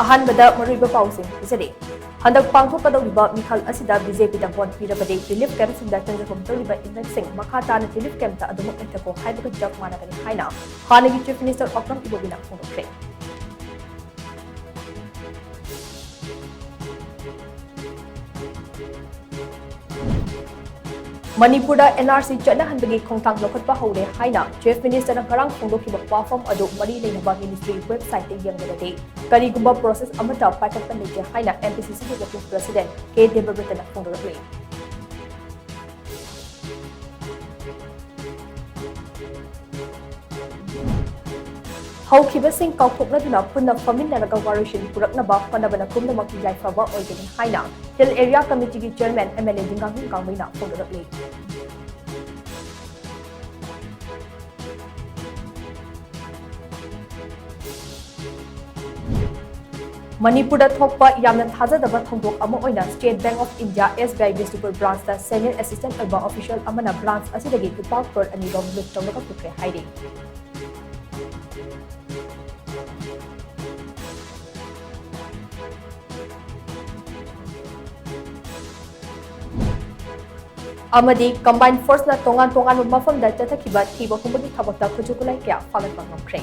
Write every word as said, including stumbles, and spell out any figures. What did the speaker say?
ꯑꯍꯥꯟꯕꯗ ꯃꯔꯨꯑꯣꯏꯕ ꯄꯥꯎꯁꯤꯡ ꯄꯤꯖꯔꯤ꯫ ꯍꯟꯗꯛ ꯄꯥꯡꯊꯣꯛꯀꯗꯧꯔꯤꯕ ꯃꯤꯈꯜ ꯑꯁꯤꯗ BJPꯗ ꯚꯣꯠ ꯄꯤꯔꯕꯗꯤ relief campꯁꯤꯡꯗ ꯆꯪꯖꯐꯝ ꯇꯧꯔꯤꯕ inmateꯁꯤꯡ ꯃꯈꯥ ꯇꯥꯅ relief campꯇ ꯑꯗꯨꯃꯛ ꯂꯩꯊꯈꯣ ꯍꯥꯏꯕꯒ ꯆꯞ ꯃꯥꯟꯅꯒꯅꯤ ꯍꯥꯏꯅ ꯍꯥꯟꯅꯒꯤ Chief Minister ꯑꯣꯀ꯭ꯔꯝ ꯏꯕꯣꯕꯤꯅ ꯐꯣꯡꯗꯣꯛꯈ꯭ꯔꯦ꯫ ꯃꯅꯤꯄꯨꯔꯗ NRC ꯆꯠꯅꯍꯟꯕꯒꯤ ꯈꯣꯡꯊꯥꯡ ꯂꯧꯈꯠꯄ ꯍꯧꯔꯦ ꯍꯥꯏꯅ Chief Ministerꯅ ꯉꯔꯥꯡ ꯐꯣꯡꯗꯣꯛꯈꯤꯕ ꯋꯥꯐꯝ ꯑꯗꯨ ꯃꯔꯤ ꯂꯩꯅꯕ ministry websiteꯇ ꯌꯦꯡꯂꯒꯗꯤ, ꯀꯔꯤꯒꯨꯝꯕ process ꯑꯃꯠꯇ ꯄꯥꯏꯈꯠꯄ ꯂꯩꯇꯦ ꯍꯥꯏꯅ MPCCꯒꯤ working president ꯀꯦ ꯗꯦꯕꯕ꯭ꯔꯇꯅ ꯐꯣꯡꯗꯣꯔꯛꯂꯤ꯫ ꯍꯧꯈꯤꯕꯁꯤꯡ ꯀꯥꯎꯊꯣꯛꯅꯗꯨꯅ ꯄꯨꯟꯅ ꯐꯝꯃꯤꯟꯅꯔꯒ ꯋꯥꯔꯣꯏꯁꯤꯟ ꯄꯨꯔꯛꯅꯕ ꯍꯣꯠꯅꯕꯅ ꯄꯨꯝꯅꯃꯛꯀꯤ ꯌꯥꯏꯐꯕ ꯑꯣꯏꯒꯅꯤ ꯍꯥꯏꯅ Hill Area Committeeꯒꯤ chairman MLA ꯂꯤꯡꯒꯥꯡꯍꯤꯡ ꯀꯥꯡꯃꯩꯅ ꯐꯣꯡꯗꯣꯔꯛꯂꯤ꯫ ꯃꯅꯤꯄꯨꯔꯗ ꯊꯣꯛꯄ ꯌꯥꯝꯅ ꯊꯥꯖꯗꯕ ꯊꯧꯗꯣꯛ ꯑꯃ ꯑꯣꯏꯅ State Bank of India, SBI Bishnupur branchꯇ senior assistant ꯑꯣꯏꯕ official ꯑꯃꯅ branch ꯑꯁꯤꯗꯒꯤ ꯂꯨꯄꯥ ꯀ꯭ꯔꯣꯔ ꯑꯅꯤ ꯔꯣꯝ ꯂꯨꯠ ꯇꯧꯔꯒ ꯄꯨꯈ꯭ꯔꯦ ꯍꯥꯏꯔꯤ꯫ ꯑꯃꯗꯤ combined forceꯅ ꯇꯣꯉꯥꯟ ꯇꯣꯉꯥꯟꯕ ꯃꯐꯝꯗ ꯆꯠꯊꯈꯤꯕ ꯊꯤꯕ ꯍꯨꯝꯕꯒꯤ ꯊꯕꯛꯇ ꯈꯨꯠꯁꯨ ꯈꯨꯠꯂꯥꯏ ꯀꯌꯥ ꯐꯥꯒꯠꯄ ꯉꯝꯈ꯭ꯔꯦ꯫